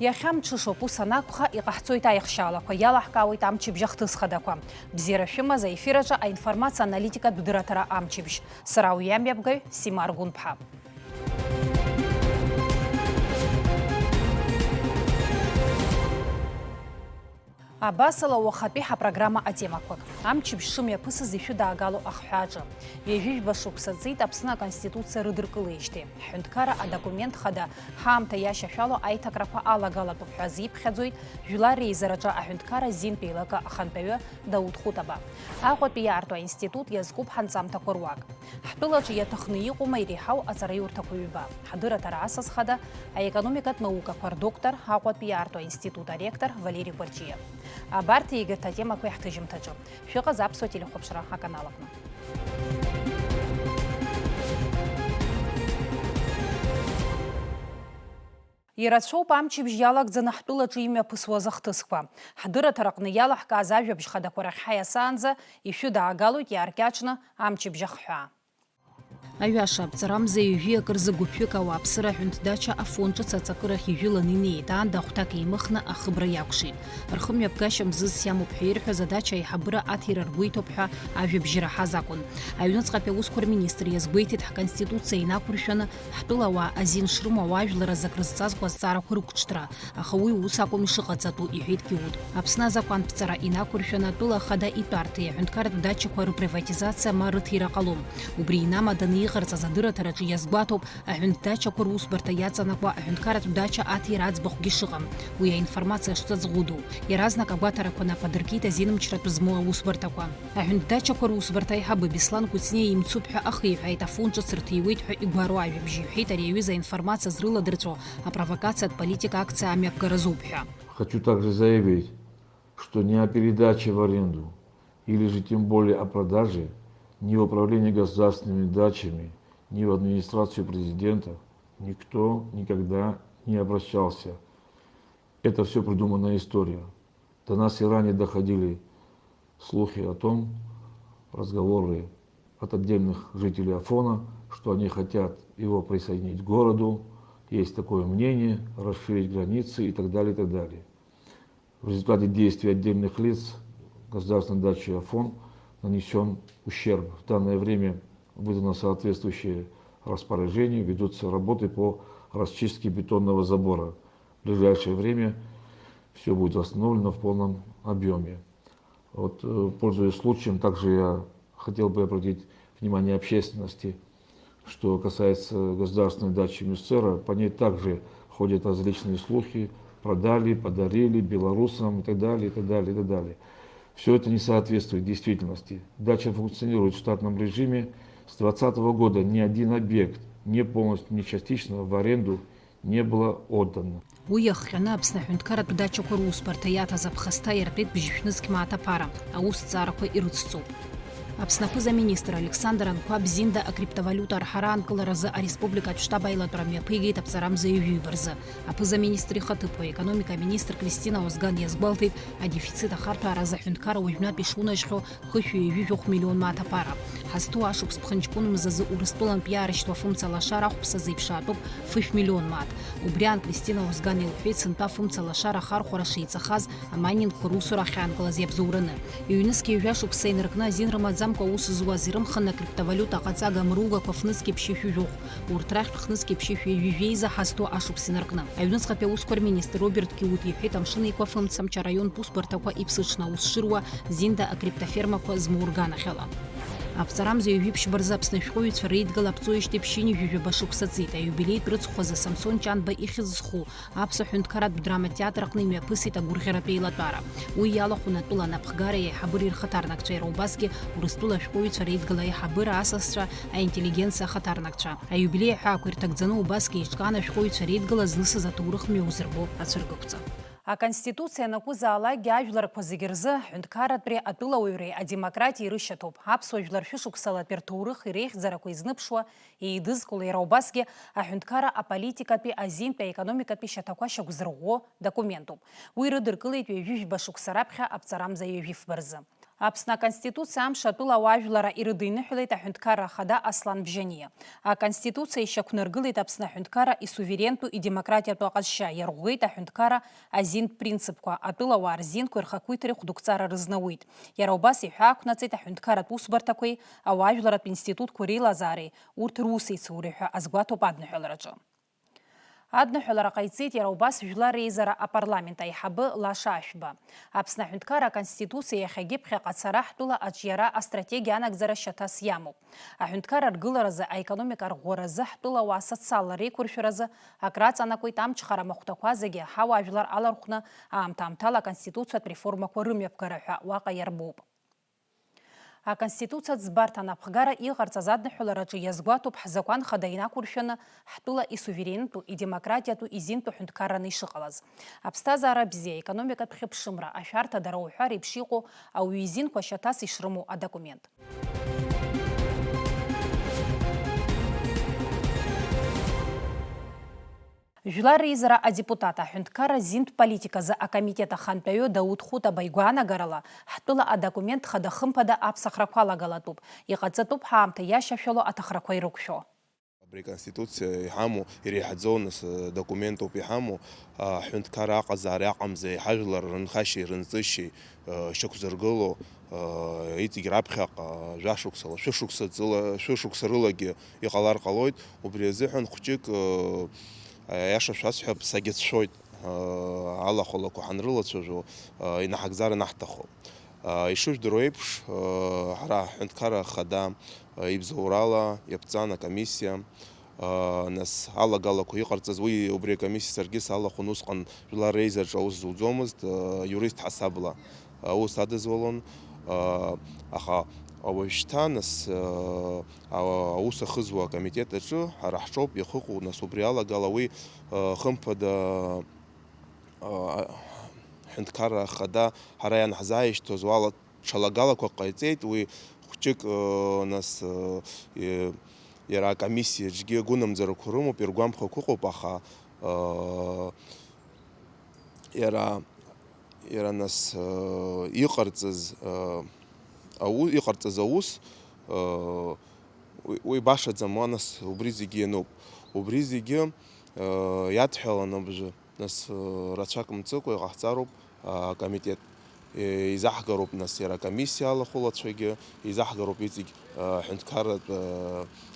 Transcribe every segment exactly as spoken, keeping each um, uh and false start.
Иахьа мҽышоуп, ус анакәха, иҟаҳҵоит аихшьаалақәа, иалаҳкаауеит амчыбжь ахҭыс хадақәа. Бзиара шәымаз, аефир аҿы аинформациа аналитикатә дырраҭара амчыбжь. Сара уи амҩаԥгаҩ Сима Аргәынԥҳа. Абасала, уахатәи ҳапрограмма атемақәак. Амчыбжь шымҩаԥысыз ишәыдаагало ахҳәааҿы. Ҩажәи жәба шықәса ҵит Аԥсны Аконституциа рыдыркылеижьҭеи. Ҳҳәынҭқарра адокумент хада ҳаамҭа иашьашәало аиҭакрақәа алагалатәуп ҳәа азиԥхьаӡоит Жәлар реизараҿы аҳәынҭқарра азинтә еилакы ахантәаҩы Дауҭ Хәытаба. Аҟәатәи иаарту аинститут иазкуп ҳанҵамҭақәа руак. Ҳтәылаҿы иаҭахны иҟоума иреиҳау аҵараиурҭақәа ҩба? Ҳдырраҭара асас хада, аекономикатә наукақәа рдоктор, Аҟәатәи иаарту аинститут аректор Валери Кәарҷиа. Абарҭ егьырҭ атемақәа иаҳҭыжьымҭаҿы. Шәыҟаз Аԥсуа телехәаԥшра аканалаҟны. Ирацәоуп амчыбжь иалагӡаны ҳтәылаҿы имҩаԥысуаз ахҭысқәа. Ҳдырраҭараҟны иалаҳкааз ажәабжь хадақәа рахь ҳаиасаанӡа, ишәыдаагалоит иааркьаҿны амчыбжь ахҳәаа. Аҩаша, аԥҵарамза ҩажәи акырзы гәыԥҩык ауааԥсыра аҳәынҭ дача Афон ҿыц аҵакырахь ижәыланы инеит, аанда ахәҭак еимыхны ахыбра иакәшеит. Рхымҩаԥгашьа мзызс иамоуп ҳәа ирҳәоз адача аиҳабыра аҭира ргәы иҭоуп ҳәа ажәабжь ираҳаз акәын. Аҩныҵҟатәи аусқәа рминистр иазгәеиҭеит, ҳконституциа инақәыршәаны, ҳтәылауаа азин шрымоу ажәлар азы акрызҵазкуа азҵаарақәа рықәҿтәра, аха уи ус акәым ишыҟаҵатәу, иҳәеит Киут. Аԥсны азакәанԥҵара инақәыршәаны атәыла ахада итәарҭеи аҳәынҭқарратә дачақәа рыприватизациа ма рыҭира ҟалом. Убри инамаданы иҟарҵаз адырраҭараҿы иазгәаҭоуп аҳәынҭ дачақәа русбарҭа иаҵанакуа аҳәынҭқарратә дача аҭира аӡбахәгьы шыҟам. Уи аинформациа шҵаӡӷәыду. Иаразнак агәаҭарақәа нап адыркит азинмчратә змоу аусбарҭақәа. Аҳәынҭ дачақәа русбарҭа аиҳабы Беслан Кәыҵниа имцуп ҳәа ахиҳәааит, Афон ҿыц рҭиуеит ҳәа игәаруа ажәабжь иҳәеит ари аҩыза аинформациа зрыладырҵо апровокациатә политика акциа амҩаԥгаразоуп ҳәа. Хочу также заявить, что ни о передаче в аренду или же тем более о продаже ни в управлении государственными дачами, ни в администрацию президента никто никогда не обращался. Это всё придуманная история. До нас и ранее доходили слухи о том, разговоры от отдельных жителей Афона, что они хотят его присоединить к городу, есть такое мнение, расширить границы и так далее, и так далее. В результате действий отдельных лиц государственной даче Афон нанесён ущерб. В данное время выдано соответствующее распоряжение, ведутся работы по расчистке бетонного забора. В ближайшее время всё будет восстановлено в полном объёме. Вот, э, пользуясь случаем, также я хотел бы обратить внимание общественности, что касается государственной дачи Мюссера, по ней также ходят различные слухи, продали, подарили белорусам и так далее, и так далее, и так далее. Всё это не соответствует действительности. Дача функционирует в штатном режиме. С двадцатого года ни один объект, ни полностью, ни частично, в аренду не было отдано. Уи иахҟьаны Аԥсны аҳәынҭқарратә дачақәа русбарҭа иаҭаз аԥхасҭа иартәеит бжьышә нызқь мааҭ аԥара, аусҭҵаарақәа ирыцҵоуп. Аԥсны аԥыза-министр Александр Анқәаб Зинда акриптовалиута арҳара аанкыларазы ареспубликатә штаб аилатәара мҩаԥигеит аԥҵарамза ҩажәиба рзы. Аԥыза-министр ихаҭыԥуаҩ, аекономика аминистр Кристина Озган иазгәалҭеит, адефицит ахарҭәааразы аҳәынҭқарра уажәнатә ишунажьхьоу хышәи ҩажәи жәохә миллион мааҭ аԥара. Ҳазҭоу ашықәс ԥхынҷкәын мзазы Урыстәылантә иаарышьҭуа фымца лашара ахәԥса зеиԥшаатәуп фышә миллион мааҭ. Убри аан Кристина Озган илҳәеит, сынтәа фымца лашара ахархәара шеиҵахаз амайнингқәа русура ахьаанкылаз иабзоураны. Ҩнызқьи ҩажәа шықәса инаркны азин рымаӡамкәа аус зуаз ирымхын акриптовалиута аҟаҵага мругақәа фнызқьи ԥшьышәи жәохә. Урҭ рахьтә хнызқьи ԥшьышәи ҩажәи жәеиза ҳазҭоу ашықәс инаркны. Аҩныҵҟатәи аусқәа рминистр Роберт Киут иҳәеит, Амшын Еиқәа фымцамч араионтә усбарҭақәа иԥсыҽны аус шыруа Зинда акриптофермақәа змоу рганахьала. Аԥҵарамза ҩажәи ԥшьба рзы Аԥсны ашәҟәыҩҩцәа реидгыла аԥҵоижьҭеи ԥшьынҩажәи жәаба шықәса ҵит. Аиубилеитә рыцхәазы Самсон Ҷанба ихьӡ зху Аԥсуа ҳәынҭқарратә драматеатр аҟны имҩаԥысит агәырӷьаратә еилатәара. Уи иалахәын атәыла анапхгареи аиҳабыреи рхаҭарнакцәеи, иара убасгьы Урыстәыла ашәҟәыҩҩцәа реидгыла аиҳабыра, асасцәа, аинтеллигенциа ахаҭарнакцәа. Аиубилеи аҳәаақәа ирҭагӡаны убасгьы еиҿкаан ашәҟәыҩҩцәа реидгыла знысыз аҭоурых мҩа узырбо ацәыргақәҵа. Аконституциа ианакәызаалакгьы ажәларқәа зегьы рзы аҳәынҭқарратәреи атәылауаҩреи адемократиеи рышьаҭоуп. Аԥсуа жәлар шәышықәсалатәи рҭоурых иреихьӡарақәа изныԥшуа, еидызкыло, иара убасгьы аҳәынҭқарра аполитикатәи, азинтәи, аекономикатәи шьаҭақәа шьақәзырӷәӷәо документуп. Уи рыдыркылеит ҩажәи жәба шықәса раԥхьа аԥҵарамза ҩажәи фба рзы. Аԥсны Аконституциа амш атәыла ауаажәларра ирыдиныҳәалеит аҳәынҭқарра ахада Аслан Бжьаниа. Аконституциа ишьақәнаргылеит Аԥсны аҳәынҭқарра исуверентәу идемократиатәу аҟазшьа, иарӷәӷәеит аҳәынҭқарра азинтә принципқәа, атәылауаа рзинқәеи рхақәиҭреи хәдоуқәҵара рызнауит. Иара убас иҳәаақәнаҵеит аҳәынҭқарратә усбарҭақәеи ауаажәларратә институтқәа реилазаареи урҭ русеицуреи ҳәа азгәаҭоуп адныҳәалараҿы. Адныҳәалара ҟаиҵеит иара убас Жәлар Реизара апарламент аиҳабы Лаша Ашәба. Аԥсны Аҳәынҭқарра Аконституциа иахьагьы ԥхьаҟа ацара ҳтәыла аҿиара астратегиа анагӡара шьаҭас иамоуп. Аҳәынҭқарра аргыларазы, аекономика арӷәӷәаразы, ҳтәылауаа социалла реиқәыршәаразы акраҵанакуеит амчхара махәҭақәа зегьы ҳауаажәлар алархәны аамҭа-аамҭала аконституциатә реформақәа рымҩаԥгара ҳәа уаҟа иарбоуп. Аконституциатә ӡбарҭа анапхгара иҟарҵаз адныҳәалараҿы иазгәаҭоуп ҳзакәан хада инақәыршәаны ҳтәыла исуверенитәу, идемократиатәу, изинтәу ҳәынҭқарраны ишыҟалаз. Аԥсҭазаара бзиа, аекономикатә хьыԥшымра, ашәарҭадара уҳәа реиԥш иҟоу ауаҩы изинқәа шьаҭас ишрымоу адокумент. Жәлар Реизара адепутат, аҳәынҭқарра зинтә политиказы акомитет ахантәаҩы Дауҭ Хәытаба игәаанагарала, ҳтәыла адокумент хада хымԥада аԥсахрақәа алагалатәуп, иҟаҵатәуп ҳаамҭа иашьашәало аҭахрақәа ирықәшәо. Абри Аконституциа иҳамоу, иреиҳаӡоу, нас, документоуп иҳамоу, аҳәынҭқарра аҟазаареи аҟамзаареи, ҳажәлар рынхашьеи рынҵышьеи, шьақәзыргыло, иҵегь раԥхьаҟа, жәашықәсала, шәышықәса ҵыла, шәышықәса рылагьы иҟалар ҟалоит. Убри азыҳәан хәҷык, аиаша шәасҳәап, сагьацәшәоит, алахәалақәа ҳанрылацәажәо, инаҳагӡар анаҳҭаху. Ишыжәдыруа еиԥш, ҳара ҳҳәынҭқарра ахада, ибзоурала иаԥҵан акомиссиа, нас алагалақәа иҟарҵаз, уи убри акомиссиа саргьы салахәын, усҟан Жәлар Реизараҿы аус зуӡомызт, иурист ҳасабла аус адызуалон, аха уажәшьҭа, нас, аус ахызуа акомитет аҿы ҳара ҳҿоуп иахыҟоу, нас убри алагала уи, хымԥада, ҳҳәынҭқарра ахада ҳара ианҳзааишьҭуаз уала ҽалагалақәак ҟаиҵеит, уи хәҷык, нас, иара акомиссиаҿгьы гәынамӡарақәа рымоуп, иргәамԥхакәа ыҟоуп, аха, иара, иара, нас, иҟарҵаз, ау-, иҟарҵаз аус, уи, уи башаӡам, уа, нас, убри зегьы иануп. Убри зегьы, иадҳәалан абжа. Нас, рацәак мцыкәа иҟаҳҵароуп, акомитет. Изаҳгароуп, нас, иара акомиссиа алахәылацәагьы, изаҳгароуп иҵегь, аҳәынҭқарратә,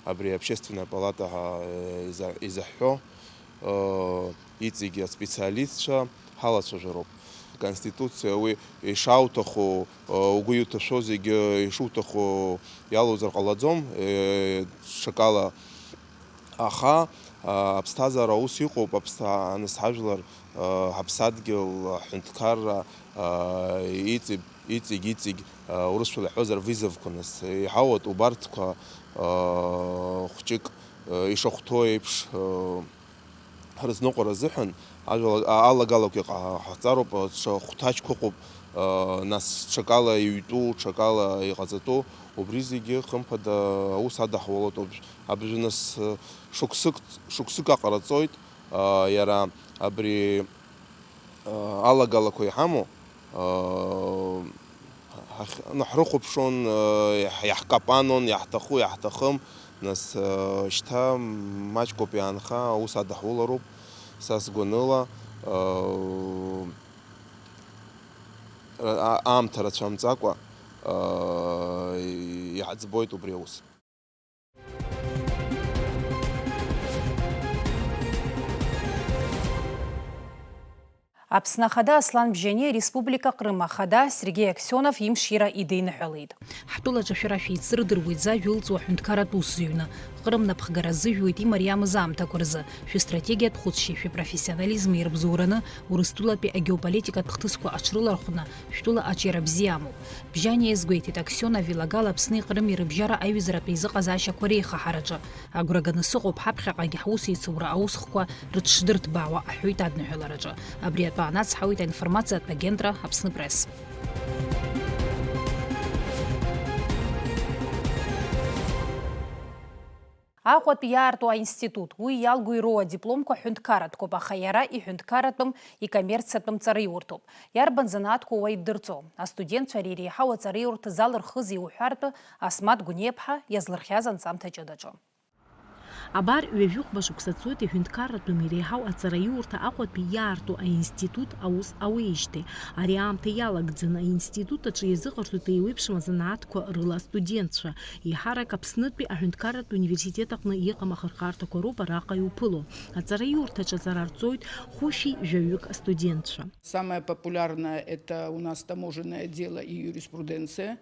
абри Общественная палата ҳәа, иза-, изаҳҳәо, иҵегь аспециалистцәа ҳалацәажәароуп. Аконституциа уи ишауҭаху, угәы иуҭашәо зегьы ишуҭаху иалоуҵар ҟалаӡом, ҽакала. Аха, а, аԥсҭазаара ус иҟоуп, аԥсҭа-, нас ҳажәлар, а, ҳаԥсадгьыл, аҳәынҭқарра, а, иҵегь, иҵегь, иҵегь, а, урысшәала иаҳҳәозар, вызовқәа, нас, иҳауеит убарҭқәа, а, хәҷык, а, ишахәҭоу еиԥш, а, ҳрызныҟәара азыҳәан, ажәала-, а-, алагалақәа иҟаҳҵароуп, а, ҽа хәҭаҷқәа ыҟоуп, а, нас, ҽакала иҩтәу, ҽакала иҟаҵатәу, убри зегьы, хымԥада, аус адаҳулатәуп. Абыржәы нас, шықәсык, шықәсык аҟара ҵоит, а, иара абри, а, алагалақәа иҳамоу, а, ҳахь-, ну, ҳрыхәаԥшуан, а, иаҳ-, иаҳкапануан, иаҳҭаху, иаҳҭахым, нас, а, шьҭа маҷкоуп иаанха, аус адаҳулароуп, са сгәаныла, а, ра-, а-, аамҭа рацәамҵакәа, а, иаҳӡбоит убри аус. Аԥсны Ахада Аслан Бжьаниа Республика Ҟрым Ахада Сергеи Аксионов имшира идеиныҳәалеит. Ҳтәылаҿы шәара шәеицырдыруеит зажәа ылҵуа аҳәынҭқарратә усзуҩны, Ҟрым напхгара азыжәуеит имариамыз аамҭақәа рзы, шәыстратегиатә хәыцшьеи шәыпрофессионализми ирыбзоураны Урыстәылатәи агеополитикатә хҭысқәа аҽрылархәны, шәтәыла аҿиара бзиа амоуп. Бжьаниа иазгәеиҭеит, Аксионов илагала Аԥсни Ҟрыми рыбжьара аҩызаратә еизыҟазаашьақәа реихаҳараҿы. Агәра ганы сыҟоуп ҳаԥхьаҟагьы ҳусеицура аусхқәа рыҽшдырҭбаауа, аҳәоит адныҳәалараҿы. Абри атәы аанацҳауеит аинформациатә агентра Аԥсны Пресс. Аҟәатәи иаарту аинститут, уи иалгоу ироуа адипломқәа ҳәынҭқарратәқәоуп, аха иара иҳәынҭқарратәым, икоммерциатәым ҵараиурҭоуп. Иарбан занааҭқәоу уа иддырҵо? Астудентцәа ари иреиҳау аҵараиурҭа залырхызеи уҳәартә, Асмаҭ Гәыниеԥҳа иазлырхиаз анҵамҭа ҷыдаҿы. Абар, ҩажәихәба шықәса цоит иҳәынҭқарратәым иреиҳау аҵараиурҭа Аҟәатәи иаарту аинститут аус ауеижьҭеи. Ари аамҭа иалагӡаны аинститут аҿы иазыҟарҵоит еиуеиԥшым азанааҭқәа рыла астудентцәа. Еиҳарак Аԥснытәи аҳәынҭқарратә университет аҟны иҟам ахырхарҭақәа роуп араҟа иуԥыло. Аҵараиурҭаҿы аҵара рҵоит хәышәи жәаҩык астудентцәа. Самое популярное — это у нас таможенное дело и юриспруденция,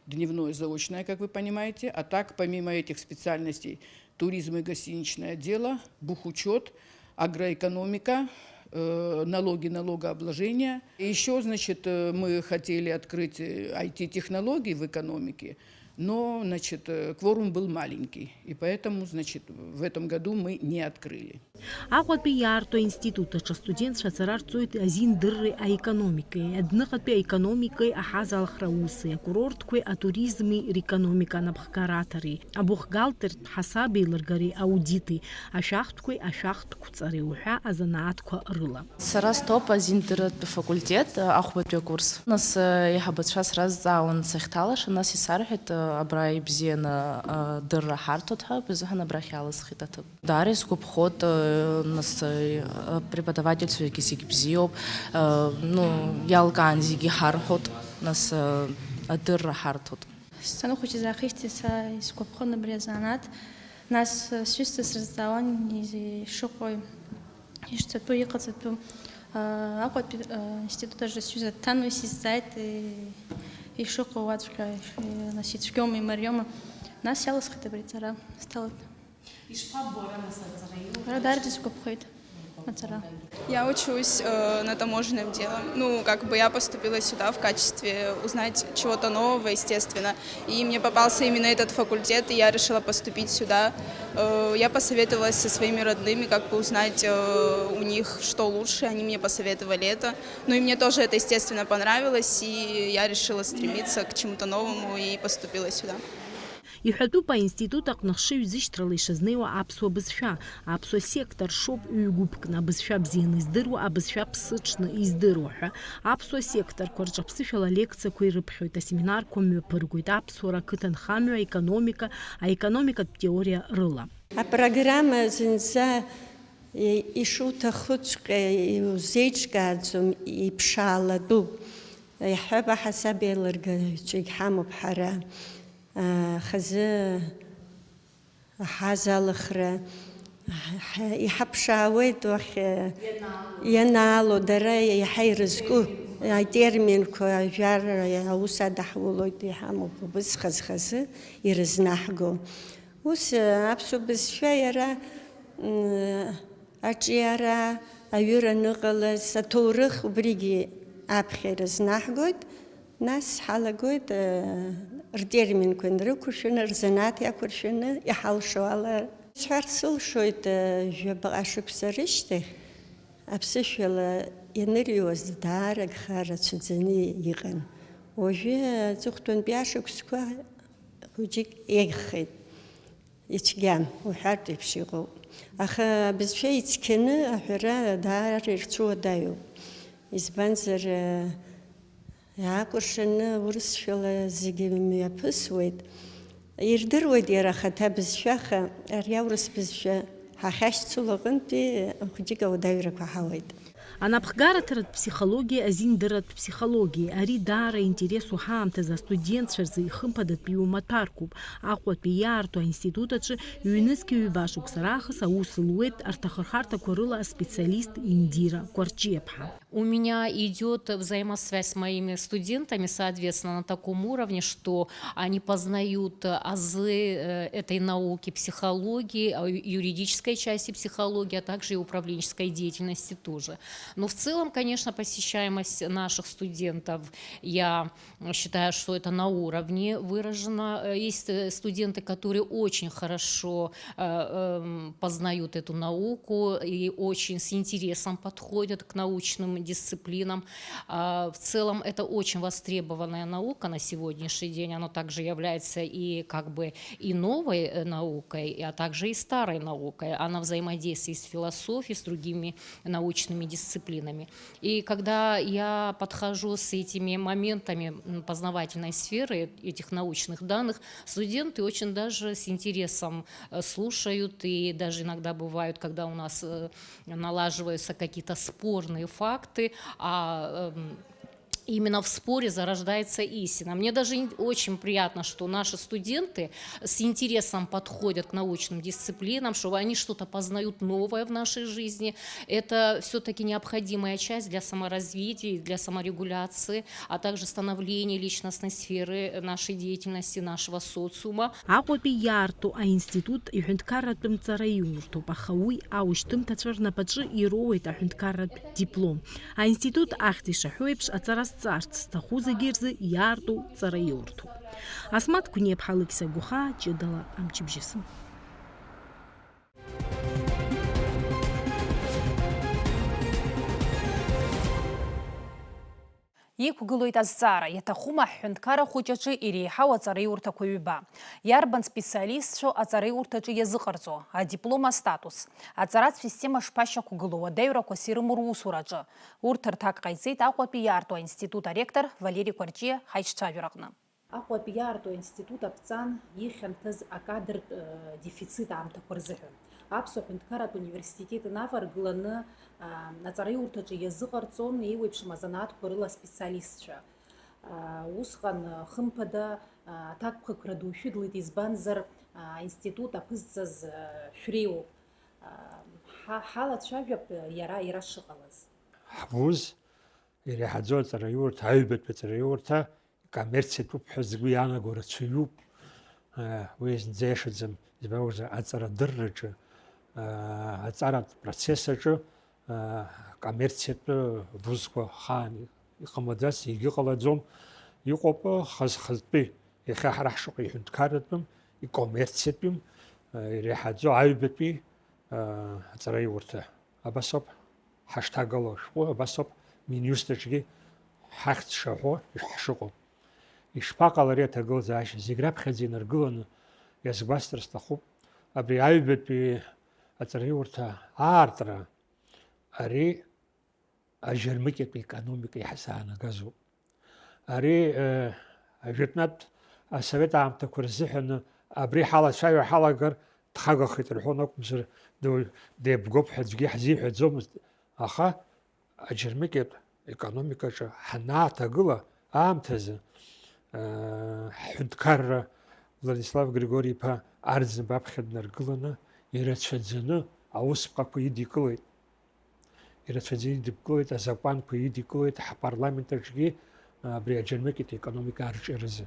дневное, заочное, как вы понимаете. А так, помимо этих специальностей, туризм и гостиничное дело, бухучёт, агроэкономика, э, налоги, налогообложение. Ещё, значит, э, мы хотели открыть, э, I T-технологии в экономике, но, значит, э, кворум был маленький, и поэтому, значит, в этом году мы не открыли. Аҟәатәи иаарту аинститут аҿы астудентцәа аҵара рҵоит азиндырреи аекономикеи, адәныҟатәи аекономикеи аҳазалхра ауси, акурортқәеи атуризми рекономика анапхгара аҭареи, абухгалтертә ҳасабеилыргареи аудити, ашәахтәқәеи ашәахтә қәҵареи уҳәа азанааҭқәа рыла. Сара стәоуп азиндырратә факультет, ахәбатәи акурс. Нас, э, аиҳабацәа сразҵаауан сахьҭалаша, нас исарҳәеит, э, абра ибзианы, э, дырра ҳарҭоит ҳәа, бызҳәан абрахь иалысхит аҭыԥ. Даара исгәаԥхоит, э, нас, э, апреподавательцәагьы зегь бзиоуп, э, ну, иалкаан зегьы ҳарҳәоит, нас, э, адырра ҳарҭоит. Сцена хәыҷы изаахижьҭеи са исгәаԥхон абри азанааҭ, нас, э, сҩызцәа срызҵаауан изи-, ишыҟоу, ишцатәу, иҟаҵатәу. Э, Аҟәатәи, э, институт аҿы сҩыза дҭан, уи сизҵааит, э, ишыҟоу уаҵәҟьа, иш-, э, нас ицәгьоума, имариоума. Нас иалысхит абри аҵара, сҭалеит. Ишԥабо ара нас аҵара иуҭо? Ара даараӡа сгәаԥхеит аҵара. Я учусь, э, на таможенном деле. Ну, как бы я поступила сюда в качестве узнать чего-то нового, естественно. И мне попался именно этот факультет, и я решила поступить сюда. Э, я посоветовалась со своими родными, как бы узнать, э, у них, что лучше. Они мне посоветовали это. Ну и мне тоже это, естественно, понравилось, и я решила стремиться к чему-то новому и поступила сюда. Иҳәатәуп аинститут аҟны хшыҩзышьҭрала ишазнеиуа аԥсуа бызшәа. Аԥсуа сектор шоуп ҩ-гәыԥкны абызшәа бзианы издыруа, абызшәа ԥсыҽны издыруа ҳәа. Аԥсуа секторқәа рҿы ԥсышәала алекциақәа ирыԥхьоит, асеминарқәа мҩаԥыргоит аԥсуара ақыҭанхамҩа, аекономика, аекономикатә теориа рыла. Апрограмма зынӡа и-, ишуҭахуҵәҟьа иузеиҿкааӡом, иԥшаалатәуп. Иаҳҳәап, аҳасабеилыргаҩцәагь ҳамоуп ҳара. Хазы аҳазалхра ҳа-, иҳаԥшаауеит уахь, ианаало, дара иаҳа ирызку атерминқәа, ажәар аус адаҳулоит, иҳамоуп убыс хаз-хазы ирызнаҳго. Ус, аԥсуа бызшәа иара, м, аҿиара, аҩыра аныҟалаз, аҭоурых, убригьы аԥхьа ирызнаҳгоит. Нас ҳалагоит, э, ртерминқәа инрықәыршәаны, рзанааҭ иақәыршәаны, иҳалшо ала. Сҳәарц сылшоит, э, жәабаҟа шықәса рышьҭахь аԥсышәала ианырҩуаз даара агха рацәаӡаны иҟан. Уажәы аҵыхәтәантәи ашықәсқәа хәыҷык еиӷьхеит. Ицәгьан, уҳәартә еиԥш иҟоуп. Аха абызшәа ицқьаны аҳәара даара ирцәуадаҩуп. Избанзар, э, иаакәыршаны урысшәала зегьы мҩаԥысуеит. Ирдыруеит иара ахаҭа абызшәа, аха ари аурыс бызшәа ҳахьашьцыло аҟынтәи хәыҷык ауадаҩрақәа ҳауеит. Анапхгараҭаратә ԥсихологиеи азиндырратә ԥсихологиеи, ари даара интересу ҳаамҭазы астудентцәа рзы ихымԥадатәиу маҭәарқәоуп. Аҟәатәи иаарту аинститут аҿы ҩнызқьи ҩба шықәса раахыс аус луеит арҭ ахырхарҭақәа рыла аспециалист Индира Кәарҷиаԥҳа. У меня идёт взаимосвязь с моими студентами, соответственно, на таком уровне, что они познают азы, э, этой науки, психологии, а, ю-, юридической части психологии, а также и управленческой деятельности тоже. Но в целом, конечно, посещаемость наших студентов, я считаю, что это на уровне выражено. Э, Есть э, студенты, которые очень хорошо э, эм, познают эту науку и очень с интересом подходят к научным дисциплинам. А, В целом, это очень востребованная наука на сегодняшний день. Она также является и как бы и новой э, наукой, а также и старой наукой. Она взаимодействует с философией, с другими научными дисциплинами. И когда я подхожу с этими моментами познавательной сферы, этих научных данных, студенты очень даже с интересом э, слушают, и даже иногда бывают, когда у нас э, налаживаются какие-то спорные факты, а эм, именно в споре зарождается истина. Мне даже очень приятно, что наши студенты с интересом подходят к научным дисциплинам, что они что-то познают новое в нашей жизни. Это все-таки необходимая часть для саморазвития, для саморегуляции, а также становления личностной сферы нашей деятельности, нашего социума. Аҟәатәи иаарту аинститут иҳәынҭқарратә мҵара иурҭоуп, аха уи аушьҭымҭацәа рнапаҿы ироуеит аҳәынҭқарратә диплом. Аинститут ахьӡ ишаҳәо еиԥш, аҵара зҵаарц зҭаху зегьы рзы иаарту ҵара иурҭоуп. Асмаҭ Гәниаԥҳа, Алықьса Гәыхаа, ҷыдала амчыбжьы. Иқәгылоит азҵаара, иаҭахума ҳҳәынҭқарра хәыҷ аҿы иреиҳау аҵараиурҭақәа ҩба? Иарбан специалистцәоу аҵараиурҭаҿы иазыҟарҵо, адиплом астатус? Аҵаратә система шԥашьақәгылоу, адаҩрақәас ирымоу русураҿы? Урҭ рҭак ҟаиҵеит Аҟәатәи иаарту аинститут аректор Валери Кәарҷиа ҳаишьцәажәараҟны. Аҟәатәи иаарту аинститут аԥҵан ихьанҭаз акадртә дефицит аамҭақәа рзыҳәан. Аԥсуа ҳәынҭқарратә университет инаваргыланы аҵараиурҭаҿы иазыҟарҵон еиуеиԥшым азанааҭқәа рыла аспециалистцәа. Усҟан, хымԥада, аҭакԥхықәра ду шәыдлеит, избанзар, аинститут аԥызҵаз шәреиуоуп. Ҳа, ҳалацәажәап иара, иара шыҟалаз. Ҳвуз иреиҳаӡоу аҵараиурҭа, аҩбатәи аҵараиурҭа, коммерциатәуп ҳәа згәы иаанаго рацәаҩуп. Уи зынӡа иашаӡам, избан акәзар, аҵарадырраҿы, аҵаратә процесс аҿы коммерциатәы вузқәа хаан иҟамлаӡац, егьыҟалаӡом. Иҟоуп хаз-хазтәи, иахьа ҳара ҳшыҟоу иҳәынҭқарратәым, икоммерциатәым, иреиҳаӡоу аҩбатәи аҵараиурҭа. Абас ауп ҳашҭагало ашәҟәы, абас ауп Миниусҭ аҿгьы ҳахьӡ шаҳәо ишҳашыҟоу. Ишԥаҟалари аҭагылазаашьа? Зегь раԥхьаӡа инаргыланы иазгәасҭар сҭахуп. Абри аҩбатәи аҵараиурҭа аартра, ари ажьармыкьатә економика иаҳзаанагазоуп. Ари, э, ажәытәнатә асовет аамҭақәа рзыҳәаны абри ҳалацәажәо ҳалагар, дхагахеит рҳәон акәымзар, ду-, деибгоуп ҳәа аӡәгьы ҳзиҳәаӡомызт. Аха аџьармыкьатә економикаҿы ҳанааҭагыла аамҭазы, э, ҳҳәынҭқарра Владислав Григори-иԥа Арӡынба аԥхьа днаргыланы, ирацәаӡаны аусԥҟақәа идикылеит. Ирацәаӡаны идикылеит, азакәанқәа идикылеит ҳпарламент аҿгьы, абри аџьармыкьатә економика арҿиаразы.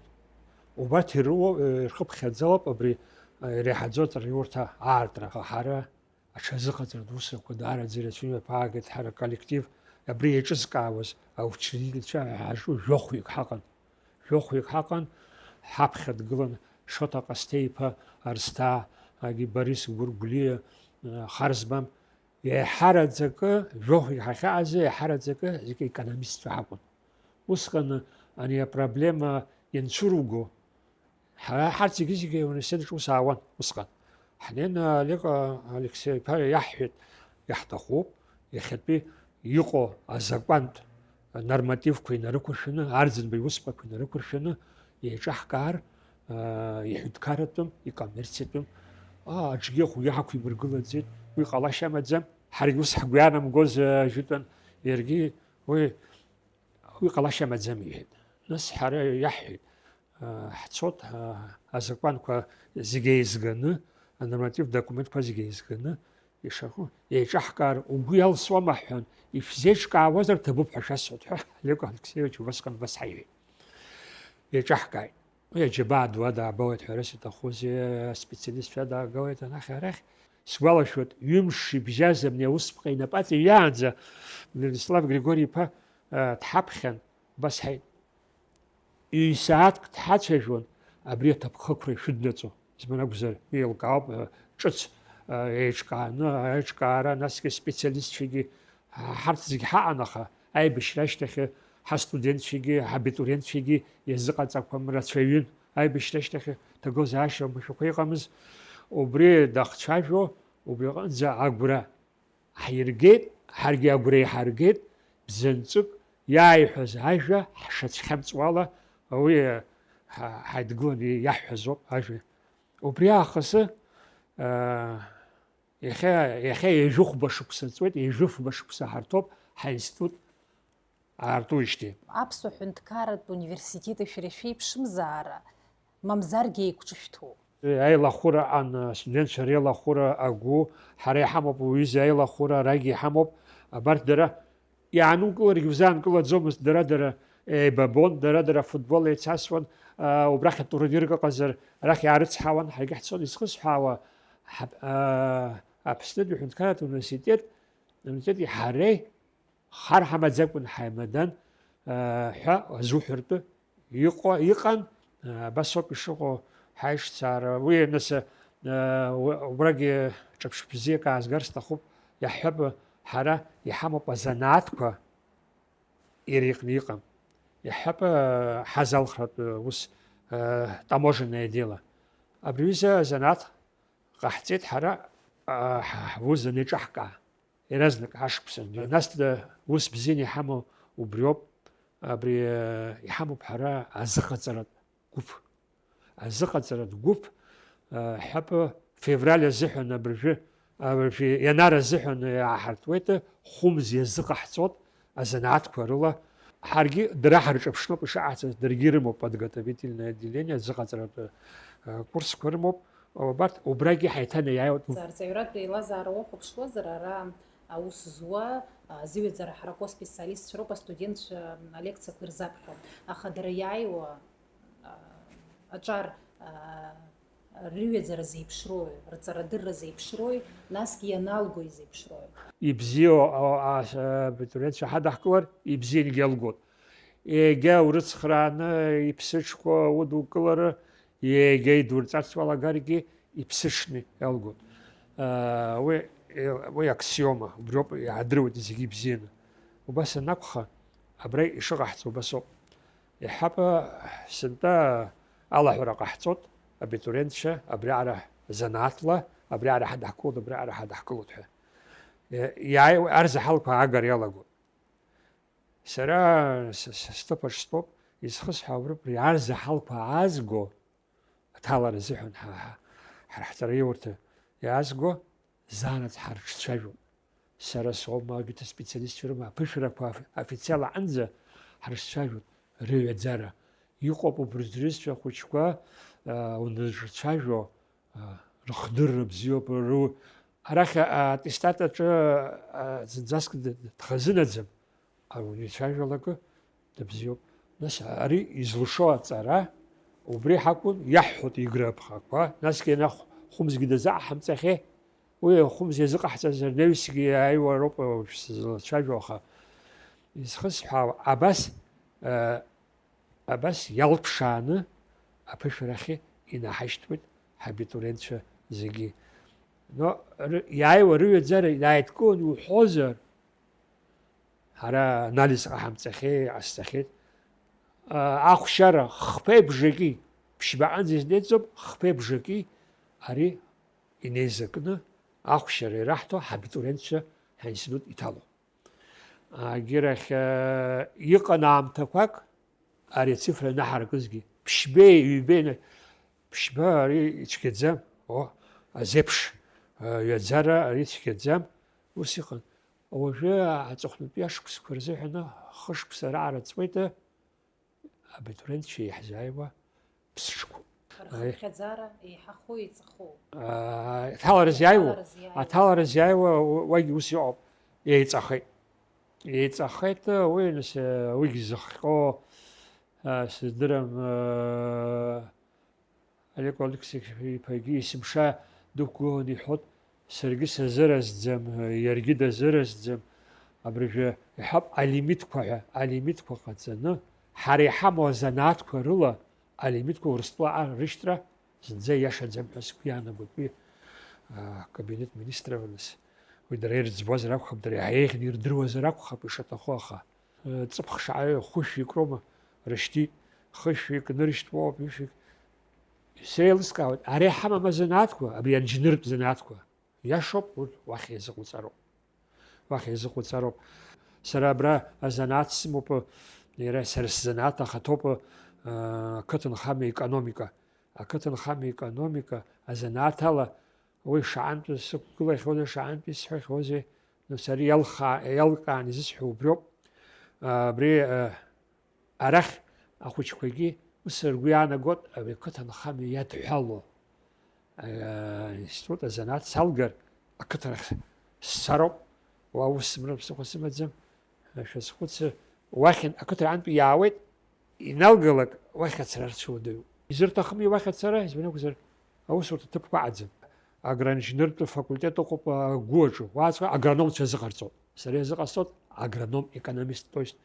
Убарҭ ирыуа, э, ирхыԥхьаӡалап абри, э, иреиҳаӡоу аҵараиурҭа аартра. Ҳара аҽазыҟаҵаратә усурақәа даараӡа ирацәаҩны иаԥаагеит ҳара аколлектив, абри еиҿызкаауаз аучредительцәа ҳаҿу жәохәҩык ҳаҟан. Жәохәҩык ҳаҟан, ҳаԥхьа дгылан Шоҭа Ҟасҭеи-иԥа Арсҭаа, агьи Борис Гәыргәлиа, э, Харзбам, еиҳараӡакы, жәохәҩык ҳахьааз еиҳараӡакы зегьы економистцәа ҳакәын. Усҟан ани апроблема ианцәыруго, ҳара ҳарҭ зегьы-зегьы ауниверситет аҿы ус аауан усҟан. Ҳнеины Олег Алексеи-иԥа иаҳҳәеит, иаҳҭахуп, иахьатәи иҟоу азакәантә нормативқәа инарықәыршәаны, Арӡынба иусԥҟақәа инарықәыршәаны еиҿаҳкаар, аа, иҳәынҭқарратәым, икоммерциатәым, аа, аҿгьы ахәгьы ҳақәимыргылаӡеит, уи ҟалашьа амаӡам, ҳаргьы ус ҳгәы иаанамгоз, аа, жәытәан, иаргьы уи, уи ҟалашьа амаӡам, иҳәеит. Нас ҳара иаҳҳәеит, аа, ҳцот, аа, азакәанқәа зегьы еизганы, анормативтә документқәа зегьы еизганы, ишаку, еиҿаҳкаар угәы иалсуама ҳҳәан, ишәзеиҿкаауазар ҭабуп ҳәа шәасҳәоит ҳәа, Олег Алексеевич убасҟан убас ҳаиҳәеит. Еиҿаҳкааит. Уи аџьабаа ду адаагылеит ҳәа рас иҭахузеи, аспециалистцәа адаагылеит анахь арахь. Сгәалашәоит, ҩымш ибжьаз абни аусԥҟа инапаҵаҩаанӡа Владислав Григори-иԥа, а, дҳаԥхьан, убас ҳаит. Ҩ-сааҭк дҳацәажәон абри аҭакԥхықәра ишәыднаҵо. Избан акәзар, еилкаауп, а, ҿыц, а, еиҿкааны, аиҿкаара, насгьы специалистцәагьы, а, ҳарҭ зегь ҳаҟан, аха аибашьра ашьҭахьы ҳастудентцәагьы, ҳабитуриентцәагьы иазыҟаҵақәам рацәаҩын. Аибашьра ашьҭахьы ҭагылазаашьа мшәақәа иҟамыз. Убри дахцәажәо, убри аҟынӡа агәра ҳиргеит, ҳаргьы агәра иҳаргеит, бзанҵык иааиҳәаз ажәа ҳшацәхьамҵуала, уи, ҳа-, ҳаидгыланы иаҳҳәаз ауп ажәа. Убри аахысы, аа, иахьа, иахьа ҩажәихәба шықәса ҵуеит, ҩажәифба шықәса ҳарҭоуп ҳаинститут аартуижьҭеи. Аԥсуа ҳәынҭқарратә университети шәареи шәеиԥшымзаара, мамзаргьы еиқәҿышәҭу? Аилахәыра аан, астудентцәа реилахәыра агәы, ҳара иҳамоуп уи аҩыза аилахәыра, арагьы иҳамоуп. Абарҭ дара иаанукыларгьы узаанкылаӡомызт, дара-дара еибабон, дара-дара афутбол еицасуан, аа, убрахь атурнирк ыҟазар, арахь иаарыцҳауан, ҳаргьы ҳцон, изхысҳәаауа, ҳаб-, аа, Аԥснытәи аҳәынҭқарратә университет, университети ҳареи хар ҳамаӡакәан ҳаимадан, аа, ҳәа азуҳәартә иҟоу, иҟан, аа, абас ауп ишыҟоу ҳаиҿцаара. Уи, нас, аа, у-, убрагьы ҿырԥш бзиак аазгар сҭахуп, иаҳҳәап, ҳара иҳамоуп азанааҭқәа, иара иҟны иҟам. Иаҳҳәап, аа, ҳазалхратә ус, аа, таможенное дело. Абри аҩыза азанааҭ ҟаҳҵеит ҳара, аа, ҳ-, ҳвуз аниҿаҳкаа. Иаразнак ашықәсан. Нас, да, ус бзианы иҳамоу убриоуп, абри, э, иҳамоуп ҳара азыҟаҵаратә гәыԥ. Азыҟаҵаратә гәыԥ, э, ҳәапы февраль азыҳәан абыржәы, абыржәы ианар азыҳәан иааҳартуеит, хәымз иазыҟаҳҵоит азанааҭқәа рыла. Ҳаргьы дара ҳарҿаԥшноуп ишаҟаҳҵаз, даргьы ирымоуп подготовительное отделение, азыҟаҵаратә, э, курсқәа рымоуп. Убарҭ убрагьы ҳаиҭанеиааиуеит. Арҵаҩратә еилазаара уахәаԥшуазар, ара аус зуа, а, зыҩаӡара ҳараку аспециалистцәа роуп астудентцәа алекциақәа ирзаԥхьо. Аха дара иааиуа, а, аҿар, а, рыҩаӡара зеиԥшрои, рҵарадырра зеиԥшрои, насгьы ианалго изеиԥшрои? Ибзиоу, а, а, абитуриентцәа ҳадаҳкылар, ибзиангьы иалгоит. Егьа урыцхрааны иԥсыҽқәа удукылар, егьа идурҵарц уалагаргьы, иԥсыҽны иалгоит. Уи, уи аксиома, убриоуп, иаадыруеит зегьы ибзианы. Убас анакәха, абра ишыҟаҳҵо убасоуп. Иаҳҳәап, сынтәа алаҳәара ҟаҳҵоит, абитуриентцәа абриаҟара занааҭла, абриаҟара ҳадаҳкылоит, абриаҟара ҳадаҳкылоит ҳәа. Иааиуа арзаҳалқәа аагара иалагоит. Сара с-, с-, сҭыԥаҿ стәоуп, изхысҳәаауа убри арзаҳалқәа аазго, аҭалара азыҳәан ҳа, ҳа, ҳара ҳҵараиурҭа иаазго, заанаҵ ҳарҿцәажәон. Сара соума, егьырҭ аспециалистцәа рыма, аԥышәарақәа оф-, официал аҟынӡа ҳрызцәажәон, рыҩаӡара. Иҟоуп убри рҩызцәа ахәыҷқәа, а, унарҿцәажәо, а, рыхдырра бзиоуп, ру-, арахь, а, аттестат аҿы, а, зынӡаск д-, д-, дхазынаӡам, а, уаҩ ицәажәалакы дыбзиоуп. Нас ари изылшо аҵара, убри ҳакәын иаҳҳәоит Игра аԥхақәа, насгьы ана хә-, хәымзгьы дазаҳамҵахьеи, уи ахәымз иазыҟаҳҵаз рнаҩсгьы иааиуа роуп, а, уажә сзылацәажәо, аха изхысҳәаауа абас, а, Абас иалԥшааны аԥышәарахьы инаҳашьҭуеит ҳабитуриентцәа зегьы. Но ры-, иааиуа рыҩаӡара иааидкыланы иуҳәозар, ҳара анализ ҟаҳамҵахьеи, ҟасҵахьеит. А, ахәшьара хԥеибжаки, ԥшьбаҟынӡа изнеиӡом, хԥеибжаки ари инеизакны ахәшьара ираҳҭо ҳабитуриентцәа ҳаинститут иҭало. Агьырахь, э, иҟан аамҭақәак, ари ацифра ианаҳаракызгьы, ԥшьбеи, ҩбеи, ԥшьба ари ицәгьаӡам, о, азеиԥш, э, ҩаӡара ари цәгьаӡам, ус иҟан. Уажәы аҵыхәтәантәи ашықәсқәа рзыҳәан хышықәса раара ҵуеит, абитуриентцәа иаҳзааиуа ԥсыҽқәоуп. Рхыԥхьаӡара еиҳахо, еиҵахо. Аа, аҭалара зиааиуа, аҭалара зиааиуа. Аҭалара зиааиуа, уа-, уагь ус иҟоуп. Еиҵахеит. Еиҵахеит, уи, нас, уигь зыхҟьо, а, сыздырам, а, Олег Алексеевич-иԥагьы есымша дықәгыланы иҳәоит, Саргьы сазыразӡам, иаргьы дазыразӡам. Абыржәы иҳәап, алимитқәа ҳәа, алимитқәа ҟаҵаны, ҳара иҳамоу азанааҭқәа рыла алимитқәа Урыстәыла рышьҭра зынӡа ииашаӡам ҳәа сгәы иаанагоит. Уи, а, кабинет министров нас, уи дара ирыӡбуазар акәхап, дара еиӷьны ирдыруазар акәхап ишаҭаху, аха, э, ҵыԥх шааҩы хәышәҩык роума рышьҭит, хышәҩык нырышьҭуоуп, ҩышәҩык. Сеилыскаауеит, ара иҳамам азанааҭқәа, абри анџьныртә занааҭқәа. Иашоуп, урҭ уахь еизыҟауҵароуп. Уахь еизыҟауҵароуп. Сара абра азанааҭ сымоуп, иара сара сзанааҭ ахаҭоуп, аа, ақыҭанхамҩа економика. Ақыҭанхамҩа економика азанааҭ ала уи шаҟантә сықәгылахьоузеи, шаҟантә исҳәахьоузеи, ну, сара иалхаа-, иалкааны изысҳәо убриоуп. Абри, аа, Арахь ахәыҷқәагьы ус ргәы иаанагоит, абри ақыҭанхамҩа иадҳәало, аа, институт азанааҭ салгар, ақыҭарахь сцароуп, уа ус зымра ԥсыхәа сымаӡам, шәазхәыцы, уахь ақыҭарантәи иаауеит, иналгалак, уахь ацара рцәыуадаҩуп. Изырҭахыми уахь ацара, избан акәзар, аусурҭа ҭыԥқәа аӡам. Агроинженертә факультет ыҟоуп агәы аҿы, уаҵәҟьа агрономцәа азыҟарҵоит. Сара иазыҟасҵоит агроном-экономист, то есть,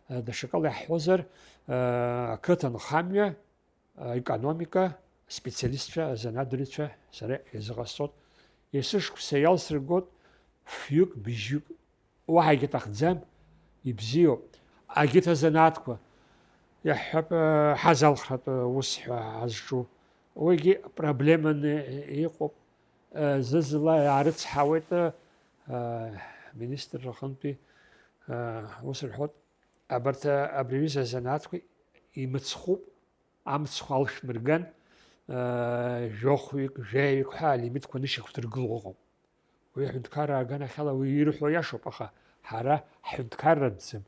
э, даҽакала иаҳҳәозар, э, ақыҭанхамҩа, э, економика специалистцәа, азанааҭдырҩцәа сара иазыҟасҵоит. Есышықәса иалсыргоит фҩык, быжьҩык, уаҳагьы аҭахӡам, ибзиоуп. Егьырҭ азанааҭқәа, иаҳҳәап, э, ҳазалхратә, э, ус ҳәа ҳазҿу, уигьы проблеманы иҟоуп. Э, зны-зынла иаарыцҳауеит, э, аминистрра аҟынтәи, э, ус рҳәоит, абарҭ, э, абри аҩыза азанааҭқәа имыцхәуп, амцхә алшәмырган, э, жәохәҩык, жәаҩык ҳәа алимитқәа нышьақәдыргыло ыҟоуп. Уи аҳәынҭқарра аганахьала уи ирҳәо иашоуп, аха ҳара ҳҳәынҭқарратәӡам,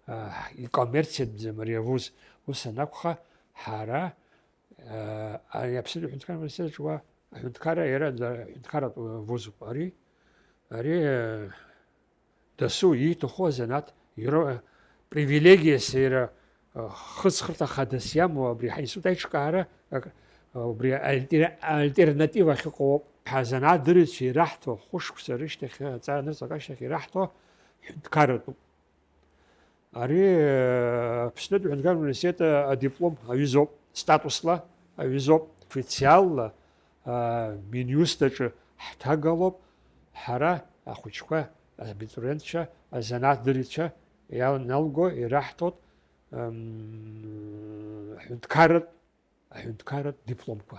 э, икоммерциатәӡам ари авуз. Ус анакәха, ҳара Ари Аԥснытәи аҳәынҭқарратә университет аҿы уа аҳәынҭқарра иара аҳәынҭқарратә вузуп. Ари, ари, дасу ииҭаху азанааҭ, иара, привилегиас иара, хыҵхырҭа хадас иамоу абри ҳаинститут аиҿкаара, убри альтер-, альтернатива ахьыҟоу ауп. Ҳазанааҭдырҩцәа ираҳҭо, хәышықәса рышьҭахь, аҵара анырҵалак ашьҭахь ираҳҭо ҳәынҭқарратәуп. Ари, э, Аԥснытәи аҳәынҭқарратә университет, э, адиплом аҩызоуп, статусла аҩызоуп, официалла, э, Миниуст аҿы ҳҭагалоуп, ҳара ахәыҷқәа, абитуриентцәа, азанааҭдырҩцәа ианалго ираҳҭоит, м, ҳәынҭқарратә аҳәынҭқарратә дипломқәа.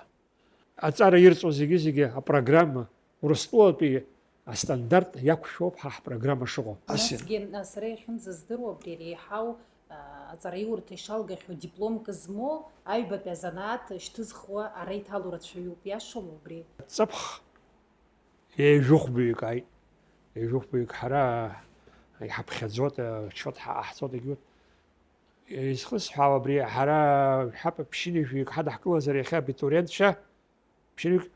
Аҵара ирҵо зегьы-зегьы апрограмма Урыстәылатәи астандарт иақәшәоуп ҳа ҳпрограмма шыҟоу. Ас иан- Насгьы, а, сара иахьынӡаздыруа, абри реиҳау, а, аҵараиурҭа ишалгахьоу дипломк змоу аҩбатәи азанааҭ шьҭызхуа ара иҭало рацәаҩуп, иашоума убри? Ҵыԥх ҩажәихәбаҩык ааит. Ҩажәихәбаҩык ҳара иҳаԥхьаӡоит, ачиот ҳа-, ҳаҳҵоит, егьурҭ. Изхысҳәаау абри, ҳара, ҳап, ԥшьынҩажәаҩык ҳадаҳкылазар иахьа абитуриентцәа, ԥшьынҩажәаҩык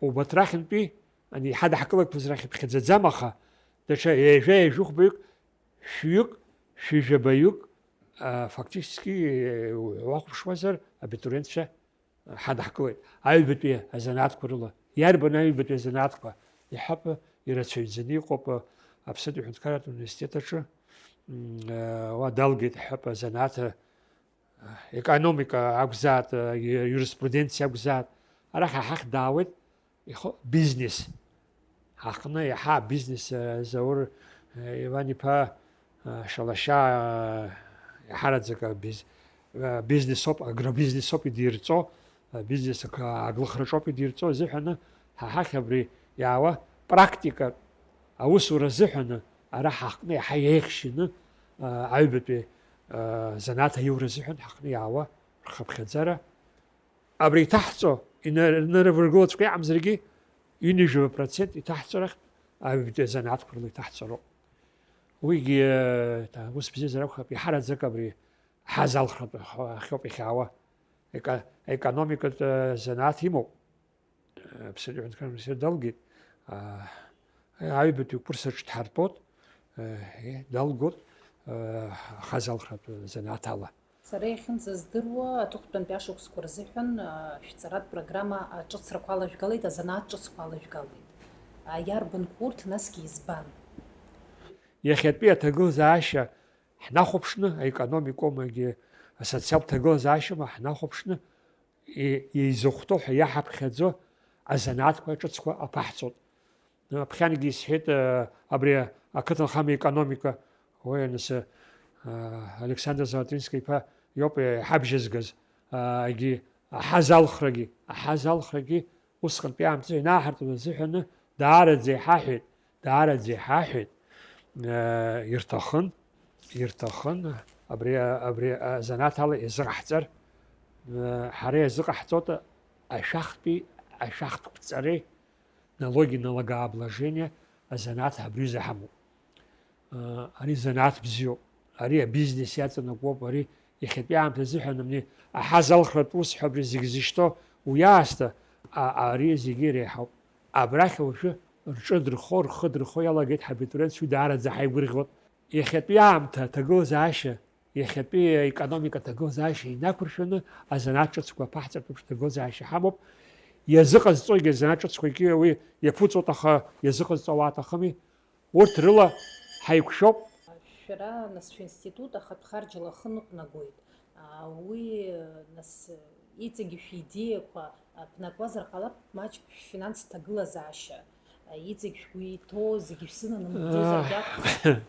убарҭ рахьынтәи, ани, иҳадаҳкылақәаз рахь иԥхьаӡаӡам, аха даҽа ҩажәа, ҩажәихәбаҩык, шәҩык, шәыжәабаҩык, а, фактически, уахәаԥшуазар, абитуриентцәа ҳадаҳкылеит аҩбатәи азанааҭқәа рыла. Иарбан аҩбатәи азанааҭқәа? Иҳәап, ирацәаҩӡаны иҟоуп Аԥснытәи аҳәынҭқарратә университет аҿы. М, уа далгеит, иҳәап, азанааҭ, економика акәзааит, юриспруденциа акәзааит. Арахь аҳахь даауеит, ихы бизнес. Ҳаҟны иаҳа абизнес, э, Заур, э, Иван-иԥа, э, Шалашьа, э, иаҳараӡак абиз-, э, бизнесоуп, агробизнесоуп идирҵо, э, бизнес ак-, аглыхраҿоуп идирҵо азыҳәаны, ҳа ҳахь абри иаауа практикатә аусура азыҳәаны ара ҳаҟны иаҳа еиӷьшьаны, э, аҩбатәи, э, занааҭ аиура азыҳәан ҳаҟны иаауа рхыԥхьаӡара Абри иҭаҳҵо, ина-, инарываргылаҵәҟьа иҟамзаргьы, ҩынҩажәаба процент иҭаҳҵо рахьтә аҩбатәи азанааҭқәа рыла иҭаҳҵароуп. Уигьы, э, та-, ус бзиазар акәхап, иҳараӡак абри ҳазалхратә ах-, ахьоуп иахьаауа. Ека-, економикатә, э, занааҭ имоуп. Э, Аԥснытәи аҳәынҭқарратә университет далгеит. А, аҩбатәи акурс аҿы дҳартәоит. Э, далгоит, э, ҳазалхратә занааҭ ала. Сара иахьынӡаздыруа, аҵыхәтәантәи ашықәсқәа рзыҳәан, а, шәҵаратә программа аҿыцрақәа алажәгалеит, азанааҭ ҿыцқәа алажәгалеит. Иарбанқәоу урҭ, насгьы избан? Иахьатәи аҭагылазаашьа ҳнахәаԥшны, аекономикомагьы асоциалтә ҭагылазаашьоума ҳнахәаԥшны, еизыхәҭоу ҳәа иаҳаԥхьаӡо азанааҭқәа ҿыцқәа аԥаҳҵоит. Ԥхьангьы исҳәеит абри ақыҭанхамҩа економика, уи анысы Александр Золотинский иԥа иоуп иҳабжьазгаз, егьи аҳазалхрагьы, аҳазалхрагьы усҟантәи аамҭазы ианааҳартуаз азыҳәаны даараӡа иҳаҳәеит, даараӡа иҳаҳәеит, ирҭахын, ирҭахын абри, абри азанааҭ ала иазыҟаҳҵар, ҳара иазыҟаҳҵоит ашәахтәи, ашәахтә қәҵареи, налоги, налогообложение, азанааҭ абри аҩыза ҳамоуп. Ари занааҭ бзиоуп, ари абизнес иаҵанакуоуп, ари иахьатәи аамҭа азыҳәан абни аҳазалхратә ус ҳәа абри зегь зышьҭоу уи аасҭа, ари зегьы иреиҳауп. Абрахь уажәы рҿы дырхо, рхы дырхо иалагеит ҳабитуриентцәа, уи даараӡа ҳаигәырӷьоит. Иахьатәи аамҭа аҭагылазаашьа, иахьатәи аекономика аҭагылазаашьа инақәыршәаны азанааҭ ҿыцқәа аԥаҳҵартә еиԥш аҭагылазаашьа ҳамоуп. Иазыҟазҵогьы азанааҭ ҿыцқәагьы уи иаԥуҵоит, аха иазыҟазҵо ауаа аҭахыми. Урҭ рыла ҳаиқәшәоуп. Шәара, нас, шәинститут ахатә харџьла ахы ныҟәнагоит. Уи, нас, иҵегьы шәидеиақәа ԥнакуазар ҟалап, маҷк шәфинанс ҭагылазаашьа иҵегь шәгәы иҭоу зегьы шәзынанамыгӡозаргьы акәхап.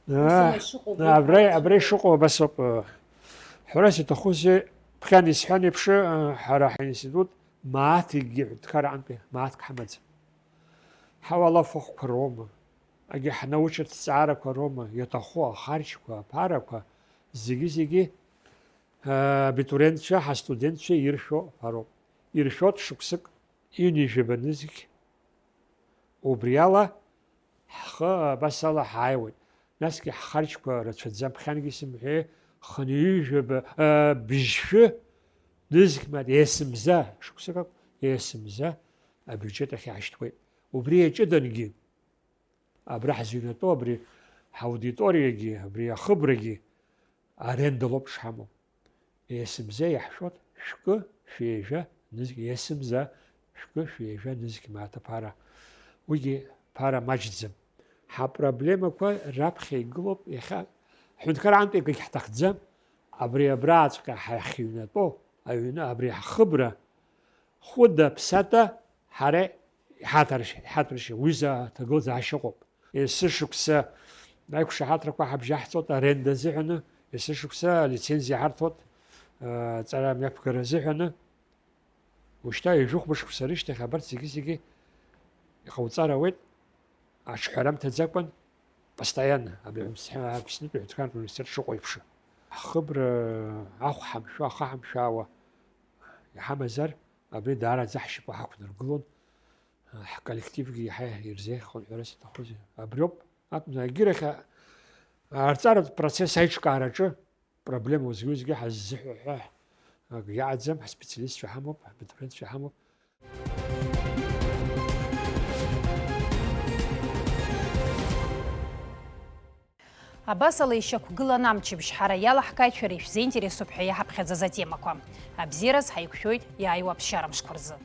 Ус ала ишыҟоу убоуп. Абра, абра ишыҟоу абас ауп. Ҳәарас иҭахузеи, ԥхьан исҳәан еиԥш, ҳара ҳаинститут мааҭ егьи ҳәынҭқарраҟынтәи мааҭк ҳамаӡам. Ҳауалафахәқәа роума, егьи ҳнаучырҭҵаарақәа роума, иаҭаху ахарџьқәа, аԥарақәа, зегьы-зегьы, абитуриентцәа, ҳастудентцәа иршәо аԥароуп. Иршәоит шықәсык ҩынҩажәаба нызқь. Убри ала ҳхы абас ала ҳааиуеит. Насгьы ҳхарџьқәа рацәаӡам, ԥхьангьы исымҳәеи, хынҩажәаба, быжьшәы нызқь мааҭ, есымза, шықәсык акәым, есымза абиуџьет ахь иаҳшьҭуеит. Убри иаҷыдангьы, абра ҳзыҩнатәоу абри ҳаудиториагьы, абри ахыбрагьы арендалоуп шҳамоу. Есымза иаҳшәоит шәкы, шәеижәа, нызқь, есымза шәкы, шәеижәа, нызқь мааҭ аԥара. Уигьы ԥара маҷӡам. Ҳапроблемақәа раԥхьа игылоуп, иахьа ҳҳәынҭқарраҟынтә егьагь ҳҭахӡам. Абри абрааҵәҟьа ҳахьыҩнатәоу аҩны абри ҳхыбра хәыда-ԥсада ҳара иҳаҭаршь-, иҳаҭәаршьа, уи за-, ҭагылазаашьа ыҟоуп. Есышықәса аиқәшаҳаҭрақәа ҳабжьаҳҵоит аренда азыҳәаны, есышықәса алицензиа ҳарҭоит, аҵара мҩаԥгара азыҳәаны. Ушьҭа ҩажәи хәба шықәса рышьҭахь абарҭ зегьы-зегьы иҟауҵар ауеит, аҿҳәара мҭаӡакәан, постоянно, абри Аԥснытәи аҳәынҭқарратә университет шыҟоу еиԥш. Ҳхыбра ахә ҳамшәо, ахы ҳамшәаауа иҳамазар, абри даараӡа ҳшьапы ҳақәнаргылон, ҳколлективгьы иаҳа ирзеиӷьхон, ҳәарас иаҭахузеи. Абриоуп акәны, егьирахь арҵаратә процесс аиҿкаараҿы проблема узгьы-узгьы ҳаззыҳәҳәа акгьы аӡам, ҳспециалистцәа ҳамоуп, ҳабитуриентцәа ҳамоуп. Абасала ишьақәгылан амчыбжь, ҳара иалаҳкааит шәара ишәзеинтересуп ҳәа иаҳаԥхьаӡаз атемақәа. Абзиараз ҳаиқәшәоит иааиуа аԥсшьара мшқәа рзы.